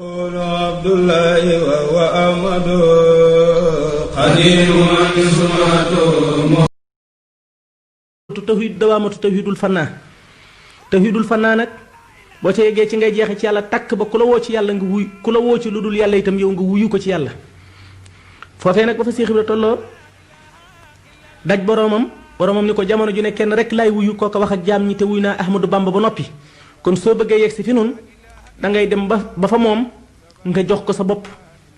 قول عبد الله وهو أحمد قديم سمعته tawhid dawaamatu tawhidul fannaa nag boo ca yeggee ci ngay jeexe ci yàlla takk ba ku la woo ci yàlla nga wuy ku la woo ci lu dul yàlla itam yow nga wuyu ko ci yàlla foofee nag ba fa Seex Ibra tolloo daj boromam ni ko jamono ju ne kenn rek laay wuyu kooka wax ak jaam ñi te wuy naa Ahmadou Bamba ba noppi kon soo bëggee yegg si fi nun dangay dem ba fa moom nga jox ko sa bopp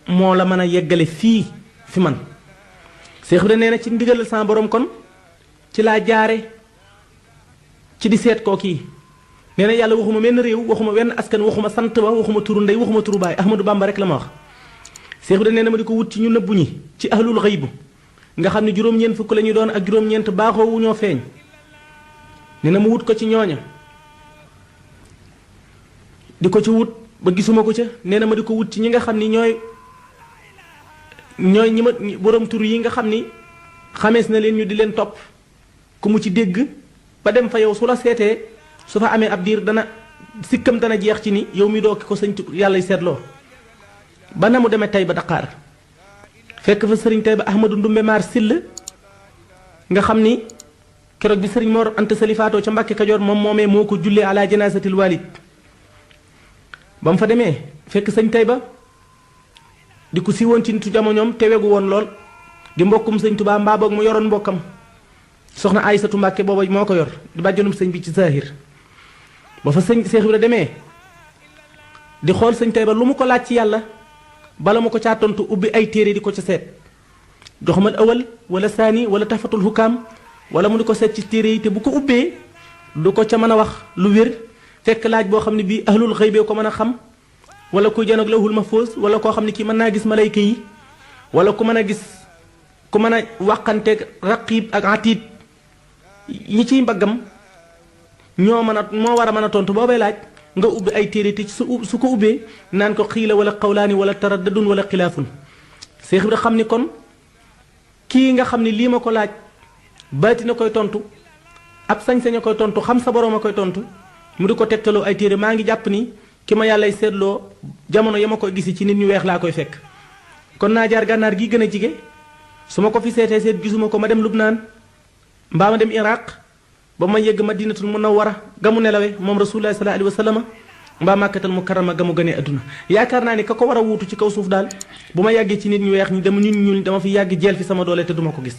moo la mën a yeggale fii fi man Seex Ibra nee na ci ndigalal sama borom kon ci laa jaare ci di seet koo kii nee na yàlla waxuma menn réew waxuma wenn askan waxuma sant ba waxuma turu ndey waxuma turu baay Ahmadou Bamba rek la ma wax Seex Ibra nee na ma di ko wut ci ñu nëbbu ñi ci ahlul xayb nga xam ne juróom-ñeent fukk la ñu doon ak juróom-ñeent baaxoo wu ñoo feeñ nee na mu wut ko ci ñooña di ko ci wut ba gisuma ko ca nee na ma di ko wut ci ñi nga xam ni ñooy ñi ma borom tur yi nga xam ni xamees na leen ñu di leen topp ku mu ci dégg ba dem fa yow su la seetee su fa amee ab diir dana sikkam dana jeex ci ni yow mi doo ki ko sëñ yàlla seetloo ba na mu demee tey ba Dakar fekk fa sëriñ tey ba Ahmadou Ndumbe Maar Sill nga xam ni keroog bi sëriñ Mor Anta Sali faatoo ca Mbàkke Kajoor moom moomee moo ko jullee ala janaasatil walid ba mu fa demee fekk sëñ tey ba di ko siiwoon ci nitu jamonoom te wegu woon lool di mbokkum sëñ Tuubaa mbaa boog mu yoroon mbokkam soxna Aysatu Mbàkke booba moo ko yor di bàjjanum sëñ bi ci zahir ba fa sëñ Seex Ibra demee di xool sëñ tey ba lu mu ko laaj ci yàlla bala mu ko caa tontu ubbi ay téere di ko ca seet doxamal awal wala saani wala tafatul hukaam wala mu di ko seet ci téere yi te bu ko ubbee du ko ca mën a wax lu wér fekk laaj boo xam ne bii ahlul xëybee ko mën a xam wala kuy janoog lawhul mahfuus wala koo xam ne kii mën naa gis malayka yi wala ku mën a gis ku mën a wàqanteeg raqiib ak atiid ñi ciy mbaggam moo war a mën a tontu boobay laaj nga ubbi ay téere te su ko ubbee naan ko xiila wala xawlaani wala taraddadun wala xilaafun Seex Ibra xam ni kon kii nga xam ni lii ma ko laaj baati na koy tontu ab sañ-sañ a koy tontu xam sa borom a koy tontu mu di ko tegtaloo ay téere maa ngi jàpp ni ki ma yàllay seetloo jamono ya ma koy gisi ci nit ñu weex laa koy fekk kon naa jaar gànnaar gi gën a jige su ma ko fi seetee seet gisuma ko ma dem Lubnaan mbaa ma dem Iraq ba ma yegg Madinatul Munawwara ga mu nelawe moom Rasulullah sallallahu alayhi wa sallam mbaa Màkkatal Mukarrama ga mu gënee adduna yaakaar naa ni ka ko war a wuutu ci kaw suuf daal bu ma yàggee ci nit ñu weex ñi dama nit ñuul dama fi yàgg jeel fi sama doole te duma ko gis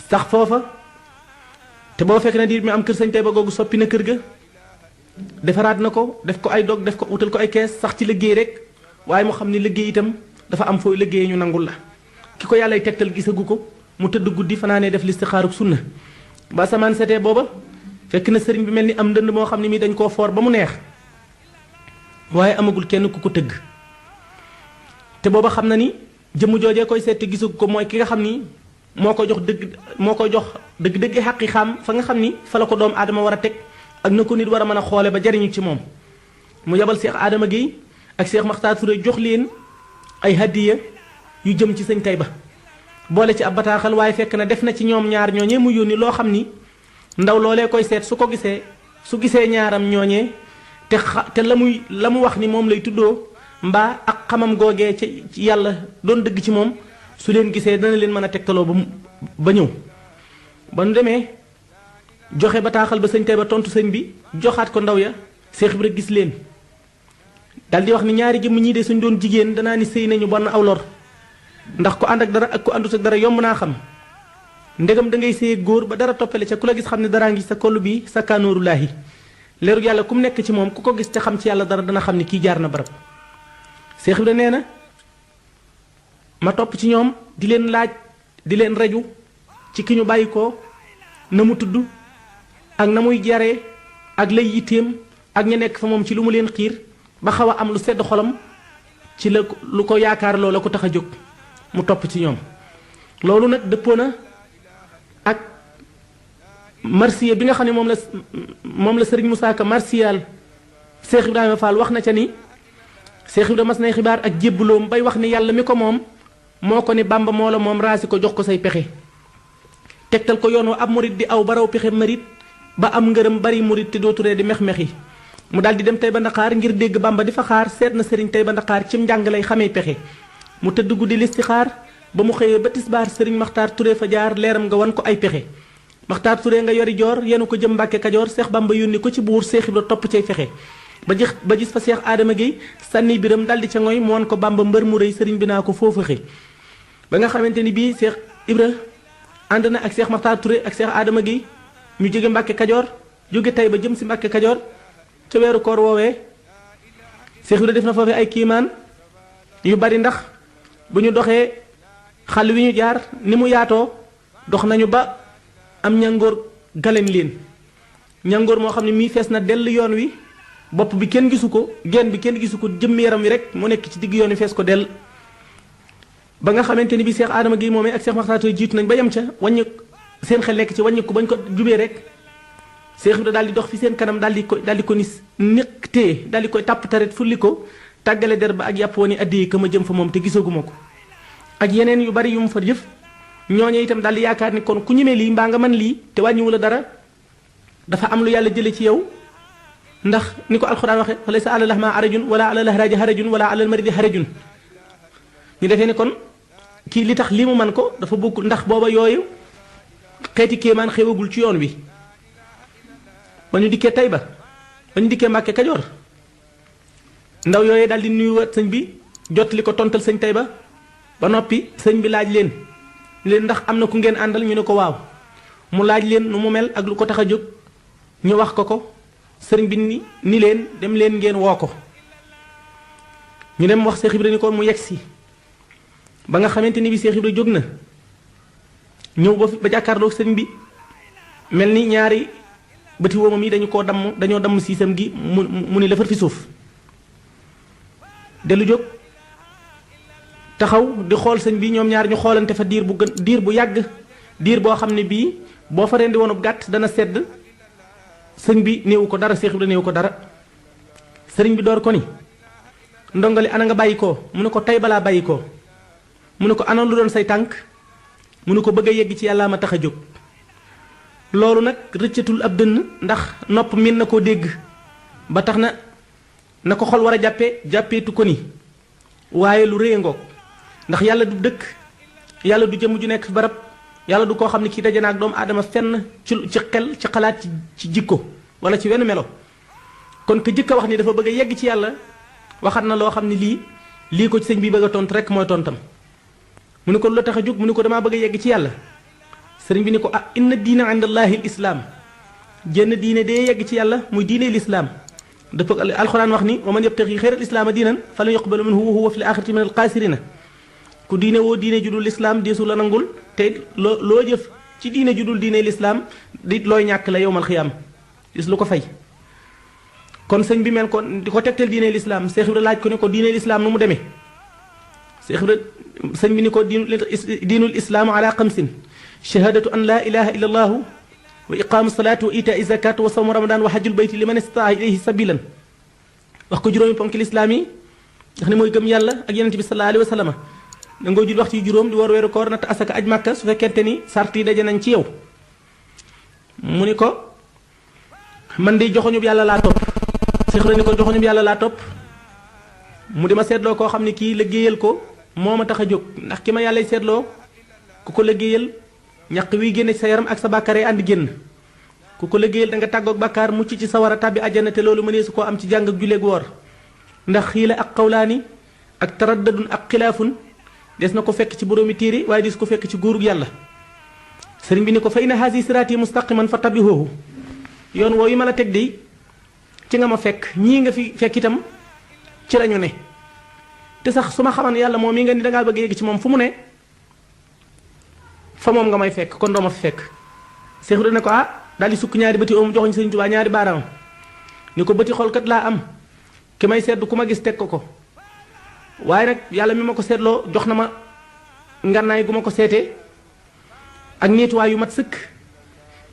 sax foofa te boo fekk na diir mi am kër sëñ tey ba googu soppi na kër ga defaraat na ko def ko ay dog def ko wutal ko ay kees sax ci liggéey rek waaye mu xam ni liggéey itam dafa am fooy liggéey ñu nangul la ki ko yàllay tegtal gisagu ko mu tëdd guddi fanaanee def listixaaruk sunna ba samaan setee booba fekk na sëriñ bi mel ni am ndënd moo xam ne mii dañ koo foor ba mu neex waaye amagul kenn ku ko tëgg te booba xam na ni jëmm joojee koy seet te gisagu ko mooy ki nga xam ni moo ko jox dëgg xaqi xam fa nga xam ni fa la ko doom aadama war a teg ak na ko nit war a mën a xoole ba jariñu ci moom mu yebal Seex Adama Guèye ak Seex Maxtaar Touré jox leen ay hadiya yu jëm ci sëñ Tayba boole ci ab bataaxal waaye fekk na def na ci ñoom ñaar ñooñee mu yónni loo xam ni ndaw loolee koy seet su gisee ñaaram ñooñee te la mu wax ni moom lay tuddoo mbaa ak xamam googee ci yàlla doon dëgg ci moom su leen gisee dana leen mën a tegtaloo ba ñëw ba nu demee joxe bataaxal ba sëñ Tayba tontu sëñ bi joxaat ko ndaw ya Seex Ibra gis leen dal di wax ni ñaari jëmm ñii de suñ doon jigéen danaa ni sëy nañu bon aw lor ndax ku ànd ak dara ak ku àndut ak dara yomb naa xam ndegam da ngay sëy góor ba dara toppale ca ku la gis xam ne daraa ngi sa koll bi sa kaanóorulaahi leeru yàlla ku mu nekk ci moom ku ko gis te xam ci yàlla dara dana xam ni kii jaar na barab Seex Ibra nee na ma topp ci ñoom di leen laaj di leen reju ci ki ñu bàyyi ko na mu tudd ak na muy jaree ak lay yitteem ak ña nekk fa moom ci lu mu leen xiir ba xaw a am lu sedd xolam ci la lu ko yaakaar loo la ko tax a jóg mu topp ci ñoom loolu nag dëppoo na ak marsiya bi nga xam ne moom la sëriñ Moussa Ka marsiyal Seex Ibrahima Fall wax na ca ni Seex Ibrahima mas nay xibaar ak jébbaloom bay wax ni yàlla mi ko moom moo ko ni Bàmba moo la moom raasi ko jox ko say pexe tegtal ko yoon wa ab murit di aw baraw pexe marit ba am ngërëm bari murit te dooturee di mex-mexi mu daal di dem Taïba Ndakaar ngir dégg Bamba di fa xaar seet na sëriñ Taïba Ndakaar cim njàng lay xamee pexe mu tëdd guddi listixaar ba mu xëyee ba tisbaar sëriñ Maxtaar Touré fa jaar leeram nga wan ko ay pexe Maxtaar Touré nga yori joor yenu ko jëm Mbàkke Kajoor Seex Bamba yónni ko ci buur Seex Ibra topp cay fexe ba gis fa Seex Adama Gueye sànni biram daldi ca ngoy mu wan ko Bamba mbër mu rëy sëriñ bi naa ko foofa xëy ba nga xamante ni bii Seex Ibra ànd na ak Seex Maxtaar Touré ak Seex Adama Gueye ñu jóge Mbàkke Kajoor jóge Taïba jëm si Mbàkke Kajoor ca weeru koor woowee Seex Ibra def na foofee ay kiimaan yu bari ndax bu ñu doxee xàll wi ñu jaar ni mu yaatoo dox nañu ba am ñangoor galen leen ñangoor moo xam ne mii fees na dell yoon wi bopp bi kenn gisu ko genn bi kenn gisu ko jëmm yaram wi rek mu nekk ci digg yoon wi fees ko dell ba nga xamante ni bi Seex Adama Gueye moomee ak Seex Maxtaar Touré jiitu nañ ba yem ca wàññi seen xel nekk ci wàññi ko bañ ko jubee rek Seex Ibra daal di dox fi seen kanam daal di ko ni nekk tee daal di koy tàpp taret fulli ko tàggale der ba ak yàpp woon ni addiye ka ma jëm fa moom te gisaguma ko ak yeneen yu bari yu mu fa jëf ñooñu itam daal di yaakaar ni kon ku ñemee lii mbaa nga mën lii te wàññiwu la dara dafa am lu yàlla jële ci yow ndax ni ko alxuraan waxe fa laysa ala lahma harajun wala ala lahraaji harajun wala ala almaridi harajun ñu defee ni kon kii li tax lii mu man ko dafa bokk ndax booba yooyu xeeti kéemaan xewagul ci yoon wi ba ñu dikkee Taïba ba ñu dikkee Mbàkke Kajoor ndaw yooyu daal di nuyuwaat sëñ bi jottali ko tontal sëñ Taïba ba noppi sëñ bi laaj leen ndax am na ku ngeen àndal ñu ne ko waaw mu laaj leen nu mu mel ak lu ko tax a jóg ñu wax ko sëriñ bi ni leen dem leen ngeen woo ko ñu dem wax Seex Ibra ni ko mu yegg si ba nga xamante ni bi Seex Ibra jóg na ñëw ba jàkkaarloo sëriñ bi mel ni ñaari bëti woomam yi dañoo damm siisam gi mu ni la far fi suuf dellu jóg taxaw di xool sëñ bi ñoom ñaar ñu xoolante fa diir bu yàgg diir boo xam ne bii boo fa rendi woonub gàtt dana sedd sëñ bi néewu ko dara Seex Ibra néewu ko dara sëriñ bi door ko ni ndongali ana nga bàyyi ko mu ne ko Taïba laa bàyyi ko mu ne ko ana lu doon say tànk mu ne ko bëgg a yegg ci yàllaa ma tax a jóg loolu nag rëccatul ab dënn ndax nopp min na koo dégg ba tax na ko xol war a jàppeetu ko ni waaye lu rëy ngoog ndax yàlla du dëkk yàlla du jëmm ju nekk fi barab yàlla du koo xam ne kii daje na ak doomu aadama fenn ci xel ci xalaat ci jikko wala ci wenn melo kon que jëkk a wax ni dafa bëgg a yegg ci yàlla waxat na loo xam ne lii ko ci sëñ bi bëgg a tont rek mooy tontam mu ne ko lu la tax a jóg mu ne ko damaa bëgg a yegg ci yàlla sëriñ bi ni ko inna diina inda allahi lislaam jenn diine dee yegg ci yàlla muy diine lislaam dafa alxuraan wax ni wa man yabtaxi xayra alislaama diinan falan yuqbala minhu wa huwa fi l axirati min alxaasirina ku diine woo diine judul lislaam deesu la nangul te loo jëf ci diine judul diine lislaam di looy ñàkk la yowmal xiyaam gis lu ko fay kon sëñ bi mel ko di ko tegtal diine lislaam Seex Ibra laaj ko ne ko diine lislaam nu mu demee Seex Ibra sëñ bi ni ko diinul islaamu ala xamsin shahadatu an laa ilaha illa allahu wa iqaamu salaatu wa itaa zakat wa sawmu ramadan wa hajjul bayti liman istataa ilayhi sabilan wax ko juróomi ponki lislaam yi ndax ne mooy gëm yàlla ak yonent bi sallallahu alayhi wa sallam da ngoo jul waxtu yu juróom di war weeru koor natt asaka aj màkka su fekkente ni sart yi daje nañ ci yow mu ni ko man di joxoñub yàlla laa topp Seex Ibra ni ko joxoñub yàlla laa topp mu di ma seetloo koo xam ne kii liggéeyal ko moo ma tax a jóg ndax ki ma yàllay seetloo ku ko liggéeyal ñaq wi génne ci sa yaram ak sa bàkkaar yi ànd génn ku ko liggéeyal da nga tàggoog bàkkaar mucc ci sa war a tàbbi àjjana te loolu mënee su koo am ci jàng ak julleeg woor ndax xiila ak xawlaani ak taraddadun ak xilaafun des na ko fekk ci boroomi téere waaye des ko fekk ci góorug yàlla sëriñ bi ni ko fa inna haasi siraati mustaqiman fa tabihuhu yoon woo yi ma la teg de ci nga ma fekk ñii nga fi fekk itam ci lañu ne te sax su ma xaman yàlla moom mi nga ni dangaa bëgg yegg ci moom fu mu ne fa moom nga may fekk kon doo ma fi fekk Seex Ibra ne ko daal di sukk ñaari bëti oom joxoñ Sëriñ Tuubaa ñaari baaraam ni ko bëti xol kat laa am ki may seetlu ku ma gis teg ko waaye nag yàlla mi ma ko seetloo jox na ma ngànnaay gu ma ko seetee ak ñeetuwaay yu mat sëkk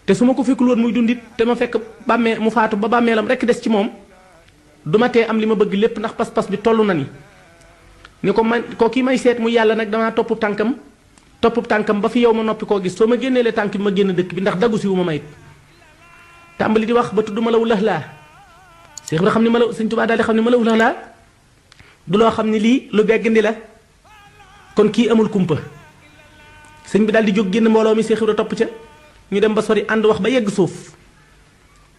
te su ma ko fekkul woon muy dundit te ma fekk bàmmee mu faatu ba bàmmeelam rekk des ci moom du ma tee am li ma bëgg lépp ndax pas-pas bi toll na ni ko man koo kii may seet muy yàlla nag damaa topp tànkam ba fi yow ma noppi koo gis soo ma génneelee tànk bi ma génn dëkk bi ndax daggu si wu ma mayit tàmbali di wax ba tudd ma law lëx laa Seex Ibra xam ne mala sëñ Tuubaa daal di xam ne malawul laa du loo xam ne lii lu beggandi la kon kii amul kumpa sëñ bi daal di jóg génn mbooloo mi Seex Ibra topp ca ñu dem ba sori ànd wax ba yegg suuf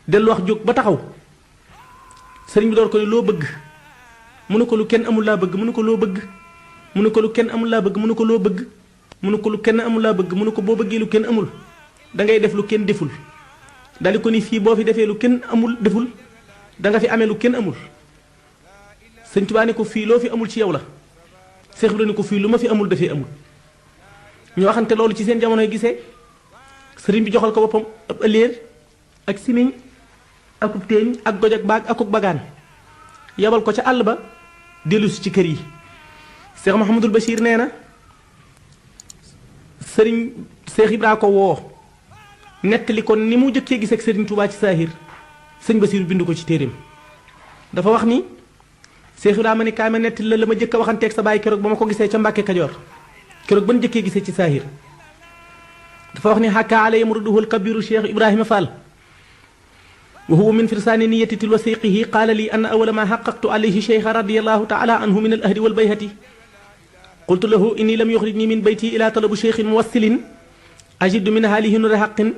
dellu wax jóg ba taxaw sëriñ bi door ko ne loo bëgg mu ne ko lu kenn amul laa bëgg mu ne ko loo bëgg mu ne ko lu kenn amul laa bëgg mu ne ko loo bëgg mu ne ko lu kenn amul laa bëgg mu ne ko boo bëggee lu kenn amul da ngay def lu kenn deful dali ko ni fii boo fi defee lu kenn amul deful da nga fi amee lu kenn amul sëñ Tuubaa ne ko fii loo fi amul ci yow la Seex Ibra ne ko fii lu ma fi amul dafee amul ñu waxante loolu ci seen jamonoy gisee sëriñ bi joxal ko boppam ab ëlléer ak simiñ akub téeñ ak goj ak baag akub bagaan yabal ko ca àll ba dellusi ci kër yi Seex Mahamadul Bachir nee na sëriñ Seex Ibra ko woo nettali ko ni mu jëkkee gisee ak sëriñ Tuubaa ci saahir sëñ Basiiru bind ko ci téeréem dafa wax ni Seex Ibra ma ni kaay ma nettali la ma jëkk a waxanteeg sa baay keroog ba ma ko gisee ca Mbàkke Kajoor keroog ban jëkkee gisee ci saahir dafa wax ni xàkka alay muriduhul kabiru Cheikh Ibrahima Fall wa huwa min firsaani niyati til wasiqihi qaala lii anna awala ma xaqaqtu alayhi cheikha radiallahu taala anhu min al ahdi wal bayhati qultu lahu inni lam yuxrijni min bayti ila talabu cheikhin muwassilin ajidu min haalihi nura xaqin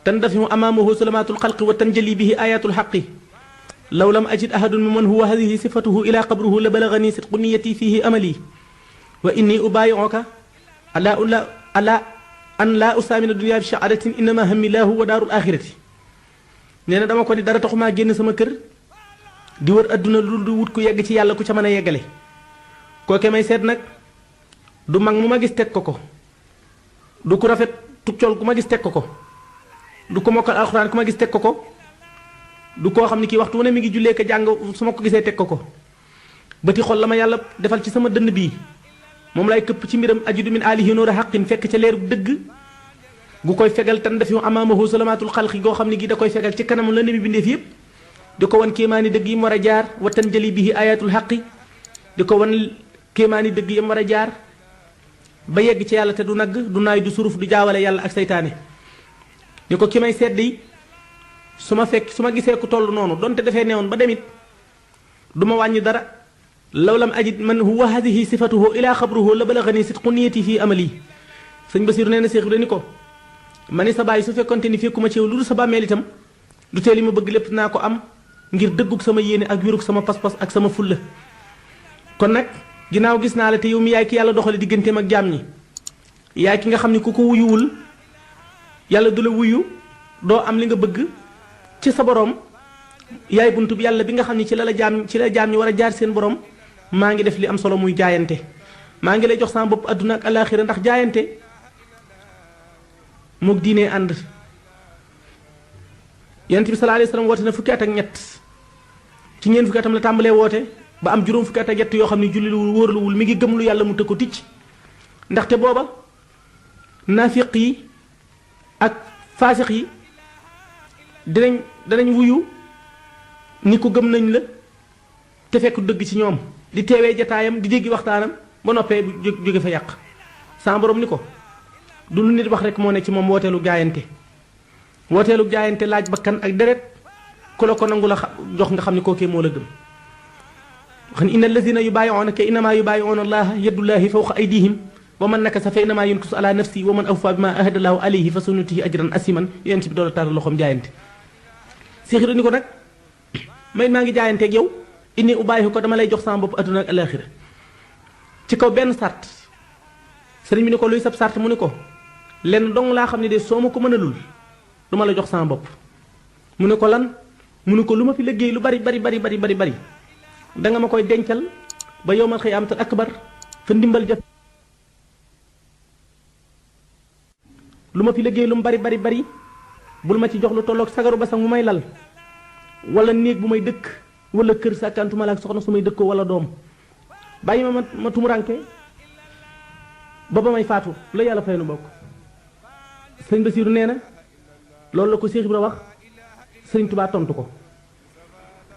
tandafihu amaamahu sulamaatu lxalqi wa tanjali bihi ayaatu lxaqi law lam ajid ahadun mimman huwa hadihi sifatuhu ila qabruhu la balagani sidqu niyati fihi amali wa inni ubaayiuka ala an laa usaamina dunya bi shahaadatin innama hammi laahu wa daarul axirati nee na dama ko ni dara taxumaa génn sama kër di wër adduna lu du wut ku yegg ci yàlla ku ca mën a yeggale kooke may seet nag du mag mu ma gis teg ko du ku rafet tuccol ku ma gis teg ko du ko mokkal alxuraan ku ma gis teg ko du koo xam ne kii waxtu wu ne mi ngi jullee ko jàng su ma ko gisee teg ko bëti xol la ma yàlla defal ci sama dënn bii moom lay këpp ci mbiram ajidu min aalihi nuura xaqin fekk ca leeru dëgg gu koy fegal tan daf yu amaamahu salamaatul xalqi goo xam ne gi da koy fegal ci kanam la nabi bindeef yëpp di ko wan kéemaani dëgg yi mu war a jaar wa tan jëli bihi ayatul xaqi di ko wan kéemaani dëgg yi mu war a jaar ba yegg ci yàlla te du nagg du naay du suruf du jaawale yàlla ak saytaane di ko ki may sedd yi su ma gisee ku toll noonu donte dafee neewoon ba demit du ma wàññi dara law lam ajid man huwa hadihi sifatuhu ila xabruhu la balagani sidqu niyati fii amali sëñ Basiru nee na Seex Ibra ni ko ma ni sa baay su fekkonte ni fekkuma ci yow lu dul sa bàmmeel itam du tee li ma bëgg lépp naa ko am ngir dëggug sama yéene ak wérug sama pas-pas ak sama fulla kon nag ginnaaw gis naa la te yow mi yaay ki yàlla doxale digganteem ak jaam ñi yaay ki nga xam ne ku ko wuyuwul yàlla du la wuyu doo am li nga bëgg ci sa borom yaay buntu bi yàlla bi nga xam ne ci la jaam ñi war a jaar seen borom maa ngi def li am solo muy jaayante maa ngi lay jox sama bopp adduna ak alaaxira ndax jaayante mook diine ànd yonent bi sallallahu alayhi wasallam woote na fukki at ak ñett ci ñeent fukki atam la tàmbalee woote ba am juróom fukki at ak ñett yoo xam ne julliluwul wóorluwul mi ngi gëm lu yàlla mu tëg ko ticc ndaxte booba naafiq yi ak faasiq yi danañ wuyu ni ko gëm nañ la te fekk dëgg ci ñoom di teewee jataayam di dégg waxtaanam ba noppee jóge fa yàq sama borom ni ko du lu nit wax rek moo ne ci moom wooteelu jaayante laaj bakkan ak deret ku la ko nangu la jox nga xam ne kookee moo la gëm wax ni inna allazina yubaayi'unaka innama yubaayi'una allaha yadullahi fawqa aydihim wa man nakasa fa innama yunkisu ala nafsi wa man awfa bima ahadallahu alayhi fa sunutihi ajran asiman yéen ci bi doon taal loxoom jaayante Seex Ibra ni ko nag maa ngi jaayanteeg yow inni ubaayihu ko dama lay jox sama bopp adduna ak alaxira ci kaw benn sart sëriñ bi ni ko luy sab sart mu ni ko lenn dong laa xam ne de soo ma ko mënalul du ma la jox sama bopp mu ne ko lan mu ne ko lu ma fi liggéey lu bari danga ma koy dencal ba yowmal xiyaamatul akbar fa ndimbal jaf lu ma fi liggéey lu mu bari bul ma ci jox lu tolloog sagaru ba sax mu may lal wala néeg bu may dëkk wala kër sàkkantuma la ak soxna su may dëkkoo wala doom bàyyi ma tumuranke ba may faatu la yàlla fay nu bokk sëñ Basiiru nee na loolu la ko Seex Ibra wax sëriñ Tubaa tontu ko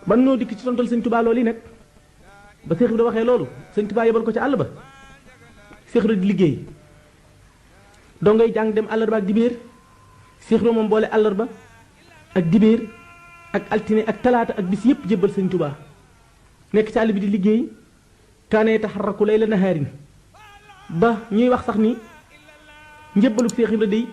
ban noo dikk ci tontal sëñ Tubaa loolu yi nag ba Seex Ibra waxee loolu sëñ Tubaa yebal ko ci àll ba Seex Ibra di liggéey doo ngay jàng dem àllarba ak dibéer Seex Ibra moom boole àllarba ak dibéer ak altine ak talaata ak bis yépp jébbal sëñ Tuubaa nekk ci àll bi di liggéey kaana yataharraku layla nahaarin ba ñuy wax sax ni njébbalu Seex Ibra day